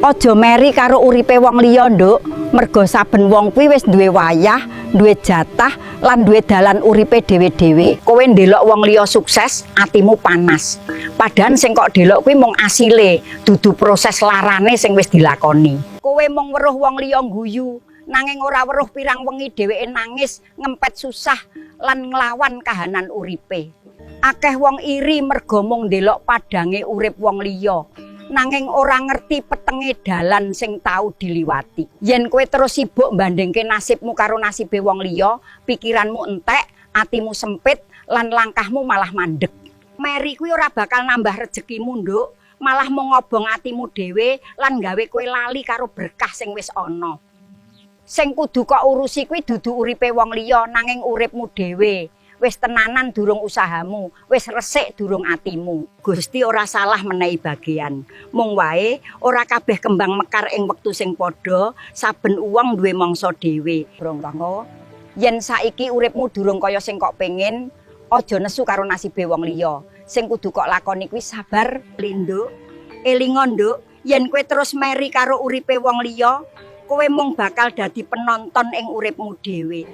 Aja meri karo uripe wong liya, Nduk. Merga saben wong kuwi wis duwe wayah, duwe jatah lan duwe dalan uripe dhewe-dhewe. Kowe ndelok wong liya sukses, atimu panas. Padahal sing kok delok kuwi mung asile, dudu proses larane sing wis dilakoni. Kowe mung weruh wong liya guyu, nanging ora weruh pirang wengi dheweke nangis, ngempet susah lan nglawan kahanan uripe. Akeh wong iri merga mung ndelok padange urip wong liya, nanging ora ngerti petenge dalan sing tau diliwati. Yen kowe terus sibuk mbandingke nasibmu karo nasibe wong liya, pikiranmu entek, atimu sempit, lan langkahmu malah mandek. Meri kuwi ora bakal nambah rejekimu, Nduk, malah mung ngobong atimu dhewe lan gawe kowe lali karo berkah sing wis ana. Sing kudu kok urusi kuwi dudu uripe wong liya, nanging uripmu dhewe. Wis tenanan durung usahamu, wis resik durung atimu. Gusti ora salah menehi bagian. Mung wae ora kabeh kembang mekar ing wektu sing padha, saben wong duwe mangsa dhewe. Brongkangga, yen saiki uripmu durung kaya sing kok pengen, aja nesu karo nasibe wong liya. Sing kudu kok lakoni kuwi sabar, Nduk. Elinga, Nduk, yen kowe terus meri karo uripe wong liya, kowe mung bakal dadi penonton ing uripmu dhewe.